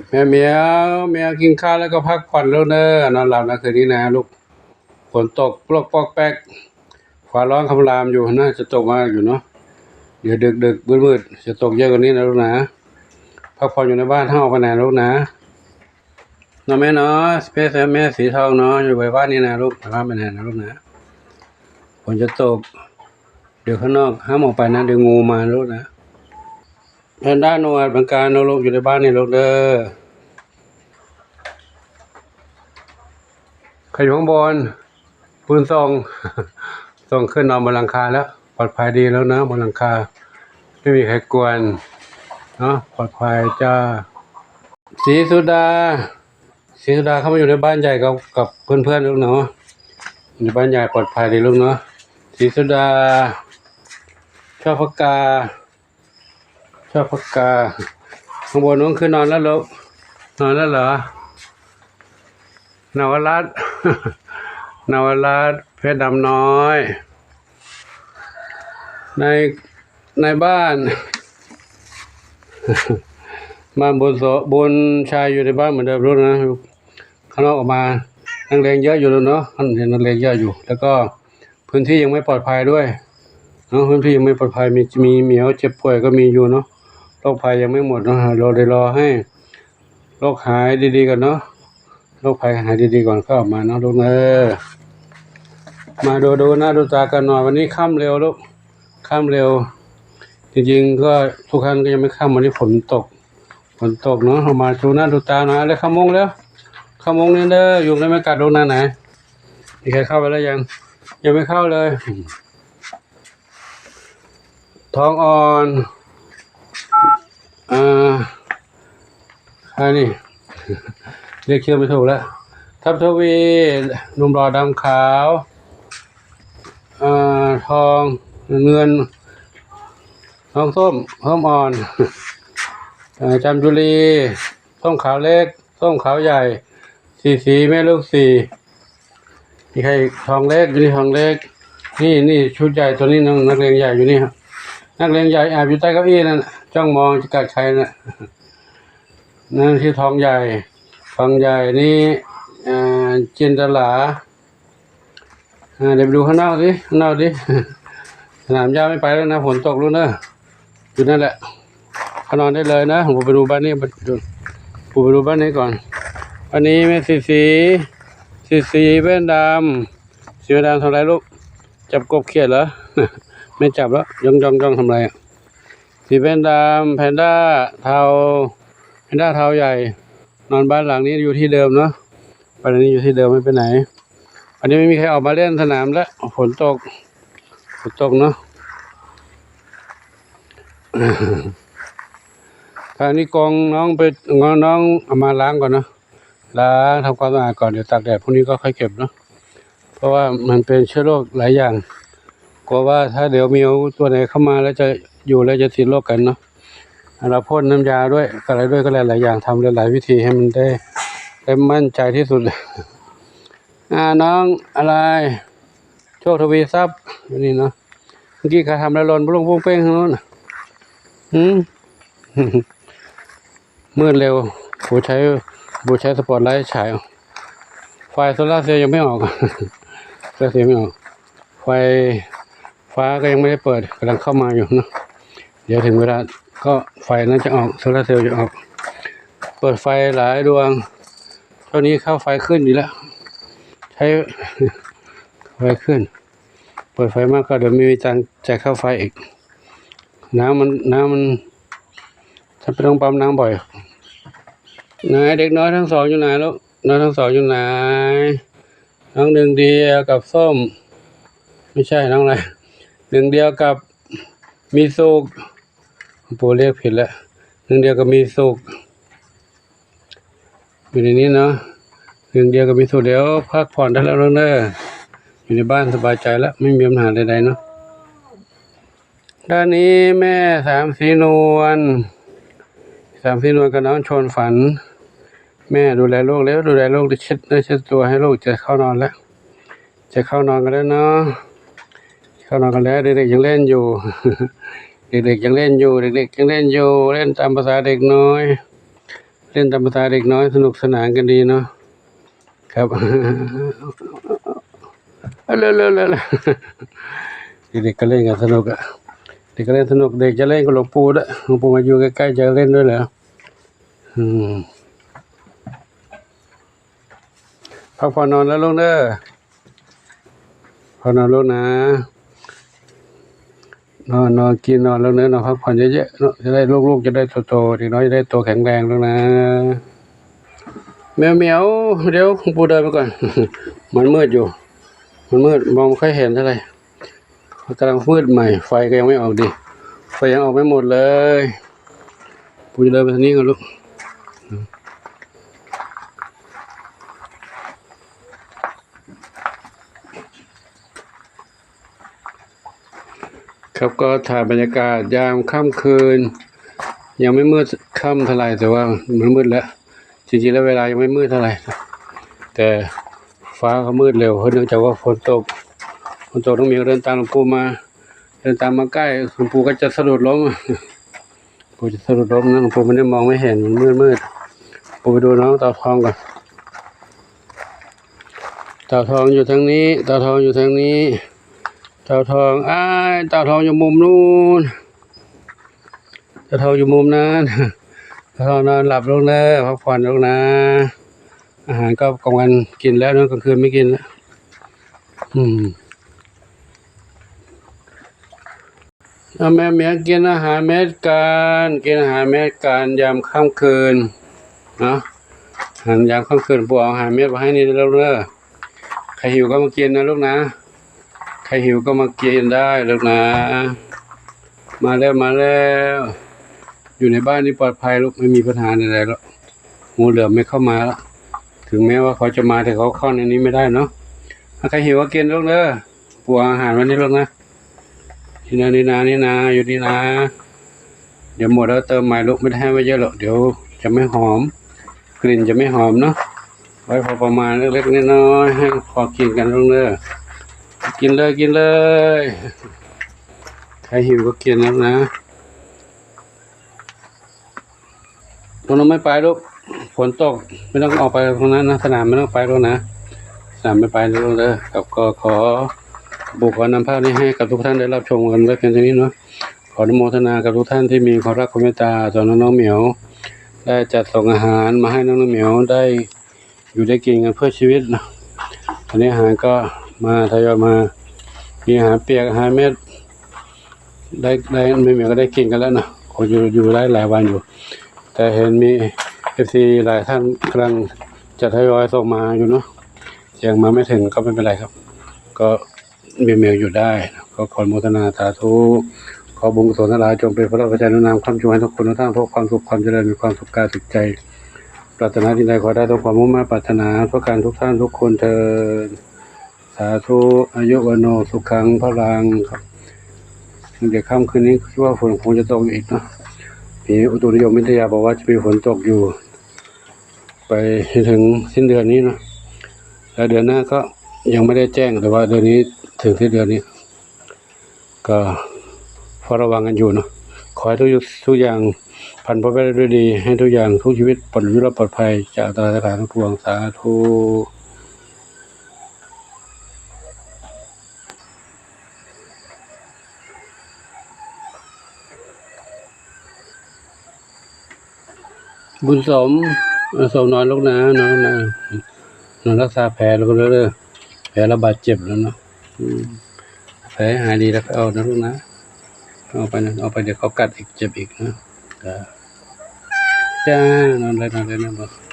ແມ່ໝຽວ ແມ່ໝຽວກິນຂ້າວແລ້ວກໍພັກຜ່ອນລູກເດີ ນອນຫຼັບນະຄືນນີ້ນະລູກ. ຝົນຕົກປອກໆແປກໆ ຟ້າຮ້ອງຄຳລາມຢູ່ນະ ຈະຕົກມາຢູ່ເນາະ. ດຽວດຶກໆມືດໆ ຈະຕົກເຍອະກວ່ານີ້ນະລູກນະ. ພັກຜ່ອນຢູ່ໃນບ້ານ ຫ້າມອອກໄປໄຫນນະລູກນະ. ເນາະແມ່ເນາະ ແມ່ ແມ່ສີທອງເນາະ ຢູ່ໃນບ້ານນີ້ນະລູກ ຫ້າມໄປໄຫນນະລູກນະ. ຝົນຈະຕົກ ດຽວຂ້າງນອກຫ້າມອອກໄປນະ ດຽວງູມາລູກນະ. ແພນດ້າໜວດເໝືອນກັນເນາະລູກ ຢູ່ໃນບ້ານນີ້ລູກເດີ. ໃຄຢູ່ຂ້າງບົນ ປູນສົ່ງ ສົ່ງຂຶ້ນນອນບົນຫຼັງຄາແລ້ວ ປອດໄພດີແລ້ວເນາະ ບົນຫຼັງຄາ ໄມ່ມີໃຄກວນເນາະ ປອດໄພຈ້າ. ສີສຸດາ ສີສຸດາເຂົ້າມາຢູ່ໃນບ້ານໃຫຍ່ກັບ ກັບເພື່ອນໆລູກເນາະ ຢູ່ໃນບ້ານໃຫຍ່ປອດໄພດີລູກເນາະ. ສີສຸດາ ຊອບພັກກາ ຊອບພັກກາ ຂ້າງບົນ ນ້ອງຄືນນອນແລ້ວລູກ ນອນແລ້ວເຫຼືອ? ນະວະລັດ ນະວະລັດ ເພດດຳນ້ອຍ ໃນ ໃນບ້ານ ບ້ານບຸນ ບຸນຊາຍ ຢູ່ໃນບ້ານເໝືອນເດີມລູກນະ. ຂ້າງນອກອອກມາ ນັກຮຽນເຍອະຢູ່ເນາະ ເຫັນນັກຮຽນເຍອະຢູ່ ແລ້ວກໍພື້ນທີ່ຍັງໄມ່ປອດໄພດ້ວຍເນາະ ພື້ນທີ່ຍັງໄມ່ປອດໄພ ມີ ມີແມວເຈັບປ່ວຍກໍມີຢູ່ເນາະ ໂລກໄພຍັງໄມ່ໝົດເນາະ ລໍ ໄດ້ລໍໃຫ້ໂລກຫາຍດີໆກ່ອນເນາະ ໂລກໄພຫາຍດີໆກ່ອນ ຄ່ອຍອອກມາເນາະລູກເອີ. ມາດູ ດູໜ້າດູຕາກັນໜ່ອຍ ວັນນີ້ຄ່ຳເລັວລູກ ຄ່ຳເລັວ. ຈິງໆກໍທຸກທ່ານກໍຍັງໄມ່ຄ່ຳ ວັນນີ້ຝົນຕົກ ຝົນຕົກເນາະ ເຮົາມາດູໜ້າດູຕາໜ່ອຍ. ເອົາເລີຍ ເຂົ້າມຸ້ງແລ້ວ ເຂົ້າມຸ້ງແນ່ເດີ ຍຸງໄດ້ໄມ່ກັດລູກນະ. ໄຫນ ມີໃຄເຂົ້າໄປແລ້ວຍັງ? ຍັງໄມ່ເຂົ້າເລີຍ. ທອງອ່ອນ ອ່າ ອັນນີ້ ລຽກຊື່ໄມ່ຖືກແລ້ວ. ທັບທະວີ ໜຸ່ມຫຼໍ່ດຳຂາວ ອ່າ ທອງ ເງິນ ທອງສົ້ມ ສົ້ມອ່ອນ ເອີ ຈາມຈຸລີ ສົ້ມຂາວເລັກ ສົ້ມຂາວໃຫຍ່ ສີສີ ແມ່ລູກສີ່ ນີ້ໃຄທອງເລັກ ຢູ່ນີ້ທອງເລັກ ນີ້ ນີ້ຊຸດໃຫຍ່ ໂຕນີ້ນັກ ນັກຮຽນໃຫຍ່ຢູ່ນີ້ ນັກຮຽນໃຫຍ່ແອບຢູ່ໃຕ້ເກົ້າອີ້ນັ້ນ ຈ້ອງມອງຈະກັດໃຄນະ. ນັ້ນທີ່ທອງໃຫຍ່ ທອງໃຫຍ່ນີ້ ອ່າ ຈິນຕະຫຼາ. ອ່າ ດຽວໄປດູຂ້າງນອກຊິ ຂ້າງນອກຊິ ສະໜາມຫຍ້າໄມ່ໄປແລ້ວນະ ຝົນຕົກລູກເດີ ຢູ່ນັ້ນແຫຼະ ເຂົ້ານອນໄດ້ເລີຍນະ. ຜົມໄປດູບ້ານນີ້ ຜົມໄປດູບ້ານນີ້ກ່ອນ. ອັນນີ້ແມ່ສີສີ ສີສີ ແວ່ນດຳ ສີແວ່ນດຳທຳໄລລູກ? ຈັບກົບຂຽດເຫຼືອ? ແມ່ຈັບແລ້ວ ຍ່ອງໆໆ ທຳໄລອະ? ສີແວ່ນດຳ ແພນດ້າເທົາ ແພນດ້າເທົາໃຫຍ່ ນອນບ້ານຫຼັງນີ້ ຢູ່ທີ່ເດີມເນາະ ບ້ານຫຼັງນີ້ຢູ່ທີ່ເດີມ ໄມ່ໄປໄຫນ. ອັນນີ້ໄມ່ມີໃຄອອກມາຫຼິ້ນສະໜາມແລ້ວ ຝົນຕົກ ຝົນຕົກເນາະ. ທາງນີ້ກອງນ້ອງໄປ ນ້ອງເອົາມາລ້າງກ່ອນເນາະ ລ້າງທຳຄວາມສະອາດກ່ອນ ດຽວຕາກແດດ ພວກນີ້ກໍຄ່ອຍເກັບເນາະ. ເພາະວ່າມັນເປັນເຊື້ອໂລກຫຼາຍຢ່າງ ກົວວ່າຖ້າດຽວແມວຕົວໃດເຂົ້າມາແລ້ວຈະຢູ່ແລ້ວຈະຕິດໂລກກັນເນາະ. ເຮົາພົ່ນນ້ຳຢາດ້ວຍ ກະໄລດ້ວຍ ກະຫຼາຍໆຢ່າງ ທຳຫຼາຍໆວິທີໃຫ້ມັນໄດ້ ໄດ້ໝັ້ນໃຈທີ່ສຸດ. ອ່າ ນ້ອງອາລາຍ ໂຊກທະວີຊັບ ຢູ່ນີ້ເນາະ. ເມື່ອກີ້ຂ້າທຳແລ້ວຫຼົ່ນປຸ້ງປຸ້ງເປ້ງທາງໂນ້ນ ຫືມ ມືດເລັວ ບໍ່ໃຊ້ ບໍ່ໃຊ້ສະປອດໄລສະ ສາຍ ໄຟໂຊລາເຊວຍັງໄມ່ອອກ ໂຊລາເຊວຍັງໄມ່ອອກ ໄຟຟ້າກໍຍັງໄມ່ໄດ້ເປີດ ກຳລັງເຂົ້າມາຢູ່ເນາະ. ດຽວເຖິງເວລາກໍໄຟໜ້າຈະອອກ ໂຊລາເຊວຈະອອກ. ເປີດໄຟຫຼາຍດວງ ຊ່ວງນີ້ຄ່າໄຟຂຶ້ນອີກແລ້ວ ໃຊ້ໄຟຂຶ້ນ ເປີດໄຟມາກໍດຽວມີຈ່າຍຄ່າໄຟອີກ. ນ້ຳມັນ ນ້ຳມັນ ຈຳເປັນຕ້ອງປ້ຳນ້ຳບ່ອຍ. ນາຍ ເດັກນ້ອຍທັງສອງຢູ່ນາຍລູກ? ນ້ອງທັງສອງຢູ່ນາຍ? ນ້ອງໜຶ່ງດຽວກັບສົ້ມ ໄມ່ໃຊ່ ນ້ອງອາລາຍ ໜຶ່ງດຽວກັບມີສຸກ ປູລຽກຜິດແລ້ວ ໜຶ່ງດຽວກັບມີສຸກ. ຢູ່ໃນນີ້ເນາະ ໜຶ່ງດຽວກໍມີສຸດແລ້ວ ພັກຜ່ອນໄດ້ແລ້ວເດີ ຢູ່ໃນບ້ານສະບາຍໃຈແລ້ວ ໄມ່ມີບັນຫາໃດໆເນາະ. ດ້ານນີ້ແມ່ສາມສີນວນ ສາມສີນວນກັບນ້ອງຊົນຝັນ ແມ່ດູແລລູກແລ້ວ ດູແລລູກ ໄດ້ເຊັດເນື້ອເຊັດຕົວໃຫ້ລູກ ຈະເຂົ້ານອນແລ້ວ ຈະເຂົ້ານອນກັນແລ້ວເນາະ ເຂົ້ານອນກັນແລ້ວ. ເດັກໆຍັງຫຼິ້ນຢູ່ ເດັກໆຍັງຫຼິ້ນຢູ່ ເດັກໆຍັງຫຼິ້ນຢູ່ ຫຼິ້ນຕາມພາສາເດັກນ້ອຍ. ເຫຼັ້ນຕາມພາສາເດັກນ້ອຍ ສະໜຸກສະໜານກັນດີເນາະ ຄັບ ເອີ ເລີ ເລີ ເລີ ເລີ ເດັກກໍເຫຼັ້ນກັນສະໜຸກອະ ເດັກກໍເຫຼັ້ນສະໜຸກ ເດັກຈະເຫຼັ້ນກັບຫຼວງປູ່ເດີ ຫຼວງປູ່ມາຢູ່ໃກ້ໆ ຈະເຫຼັ້ນດ້ວຍແຫຼະ ອືມ ພັກຜ່ອນນອນແລ້ວລູກເດີ ພັກນອນລູກນະ ນອນ ນອນ ກິນ ນອນ ເລີກເນີນ ນອນ ພັກຜ່ອນເຍາະໆ ເນາະ ຈະໄດ້ ລູກໆ ຈະໄດ້ໂຕໆ ເດັກນ້ອຍຈະໄດ້ໂຕແຂງແຮງ ລູກນາ. ແມວ ແມວ ດຽວ ປູເດີນໄປກ່ອນ ມັນມືດຢູ່ ມັນມືດ ມອງບໍ່ຄ່ອຍເຫັນເທົ່າໃດ ກຳລັງຟືດໃໝ່ ໄຟກໍຍັງໄມ່ອອກດີ ໄຟຍັງອອກໄມ່ໝົດເລີຍ ປູຈະເດີນໄປທາງນີ້ກ່ອນລູກ. ครับ ກໍຖ່າຍບັນຍາກາດຍາມຄ່ຳຄືນ ຍັງໄມ່ມືດຄ່ຳເທົ່າໃດ ແຕ່ວ່າມັນມືດແລ້ວ ຈິງໆ ແລ້ວເວລາຍັງໄມ່ມືດເທົ່າໃດ ແຕ່ຟ້າກໍມືດເລັວ ເນື່ອງຈາກວ່າຝົນຕົກ ຝົນຕົກ ນ້ອງໝີວເດີນຕາມຫຼວງປູ່ມາ ເດີນຕາມມາໃກ້ ຫຼວງປູ່ກໍຈະສະດຸດລົ້ມ ປູຈະສະດຸດລົ້ມນະ ປູໄມ່ໄດ້ມອງໄມ່ເຫັນ ມັນມືດໆ ປູໄປດູນ້ອງເຕົາທອງກ່ອນ ເຕົາທອງຢູ່ທາງນີ້ ເຕົາທອງຢູ່ທາງນີ້ ເຕົາທອງ ອ້າຍ ເຕົາທອງຢູ່ມຸມນູ້ນ ເຕົາທອງຢູ່ມຸມນັ້ນ ເຕົາທອງນອນຫຼັບລູກເດີ ພັກຜ່ອນລູກນະ ອາຫານກໍກາງວັນກິນແລ້ວເນາະ ກາງຄືນໄມ່ກິນແລ້ວ ອືມ. ເອົາແມ່ເມຍກິນອາຫານເມັດກັນ ກິນອາຫານເມັດກັນຍາມຄ່ຳຄືນເນາະ ອາຫານຍາມຄ່ຳຄືນ ປູເອົາອາຫານເມັດມາໃຫ້ນີ້ເດີລູກເດີ ໃຄຫິວກໍມາກິນນະລູກນະ ໃຄຫິວກໍມາກິນໄດ້ລູກນະ ມາແລ້ວ ມາແລ້ວ ຢູ່ໃນບ້ານນີ້ປອດໄພລູກ ໄມ່ມີບັນຫາໃດໆ ລະ ງູເຫຼືອມໄມ່ເຂົ້າມາລະ ເຖິງແມ້ວ່າເຂົາຈະມາ ແຕ່ເຂົາເຂົ້າໃນນີ້ໄມ່ໄດ້ເນາະ ໃຄຫິວກໍກິນລູກເດີ ປູເອົາອາຫານມານີ້ລູກນະ ນີ້ນາ ນີ້ນາ ນີ້ນາ ຢູ່ນີ້ນາ ດຽວໝົດແລ້ວເຕີມໃໝ່ລູກ ໄມ່ໄດ້ໃຫ້ໄວ້ເຍອະຫຼອກ ດຽວຈະໄມ່ຫອມ ກິ່ນຈະໄມ່ຫອມເນາະ ໄວ້ພໍປະມານເລັກໆ ນ້ອຍໆ ໃຫ້ພໍກິນກັນລູກເດີ ກິນເລີຍ ກິນເລີຍ ໃຄຫິວກໍກິນແລ້ວນະ. ຕົງນັ້ນໄມ່ໄປລູກ ຝົນຕົກ ໄມ່ຕ້ອງອອກໄປຕົງນັ້ນນະ ສະໜາມໄມ່ຕ້ອງໄປລູກນະ ສະໜາມໄມ່ໄປລູກເດີ ແລ້ວກໍຂໍ ປູຂໍນຳພາບນີ້ໃຫ້ກັບທຸກທ່ານໄດ້ຮັບຊົມກັນໄວ້ພຽງເທົ່ານີ້ເນາະ ຂໍອະນຸໂມທະນາກັບທຸກທ່ານທີ່ມີຄວາມຮັກຄວາມເມດຕາຕໍ່ນ້ອງໆ ໝຽວ ໄດ້ຈັດສົ່ງອາຫານມາໃຫ້ນ້ອງໆ ໝຽວໄດ້ ຢູ່ໄດ້ກິນກັນເພື່ອຊີວິດເນາະ ອັນນີ້ອາຫານກໍມາທະຍອຍມາ ມີອາຫານປຽກ ອາຫານເມັດ ໄດ້ ໄດ້ ແມ່ໆ ກໍໄດ້ກິນກັນແລ້ວເນາະ ຄົນຢູ່ ຢູ່ໄດ້ຫຼາຍວັນຢູ່ ແຕ່ເຫັນມີເອັຟຊີຫຼາຍທ່ານກຳລັງຈະທະຍອຍສົ່ງມາຢູ່ເນາະ ຍັງມາໄມ່ເຖິງກໍໄມ່ເປັນໄລຄັບ ກໍ ແມ່ໆ ຢູ່ໄດ້ ກໍຂໍອະນຸໂມທະນາສາທຸ ຂໍບຸນກຸສົນທັງຫຼາຍ ຈົ່ງເປັນພະລະປັດໄຈໜູນນຳຄ້ຳຊູໃຫ້ທຸກຄົນທຸກທ່ານ ພົບຄວາມສຸກຄວາມຈະເລີນ ມີຄວາມສຸກກາຍສຸກໃຈ ປາດຖະໜາສິ່ງໃດຂໍໄດ້ສົມຄວາມມຸ່ງມາດປາດຖະໜາ ເພື່ອການທຸກທ່ານທຸກຄົນເທີນ ສາທຸ ອາຍຸ ວັນໂນ ສຸຂັງ ພະລັງ ດຽວຄ່ຳຄືນນີ້ຄິດວ່າຝົນຄົງຈະຕົກອີກເນາະ ມີອຸຕຸນິຍົມວິທະຍາບອກວ່າຈະມີຝົນຕົກຢູ່ ໄປໃຫ້ເຖິງສິ້ນເດືອນນີ້ເນາະ ແລ້ວເດືອນໜ້າກໍຍັງໄມ່ໄດ້ແຈ້ງ ແຕ່ວ່າເດືອນນີ້ເຖິງສິ້ນເດືອນນີ້ ກໍເຝົ້າລະວັງກັນຢູ່ເນາະ ຂໍໃຫ້ທຸກ ທຸກຢ່າງຜ່ານພົ້ນໄປໄດ້ດ້ວຍດີ ໃຫ້ທຸກຢ່າງ ທຸກຊີວິດປອດຢູ່ລອດປອດໄພຈາກອັນຕະລາຍທັງຫຼາຍທັງປວງ ສາທຸ. ບຸນສົມ ເອີ ສົມນອນລູກນາ ນອນນະ ນອນຮັກສາແຜລູກເດີ ແຜລະບາດເຈັບແລ້ວເນາະ ອືມ ແຜຫາຍດີແລ້ວເອົານະລູກນະ ເອົາໄປນະ ເອົາໄປ ດຽວເຂົາກັດອີກ ເຈັບອີກນະ ຈ້າ ນອນເລີຍ ນອນເລີຍນະ.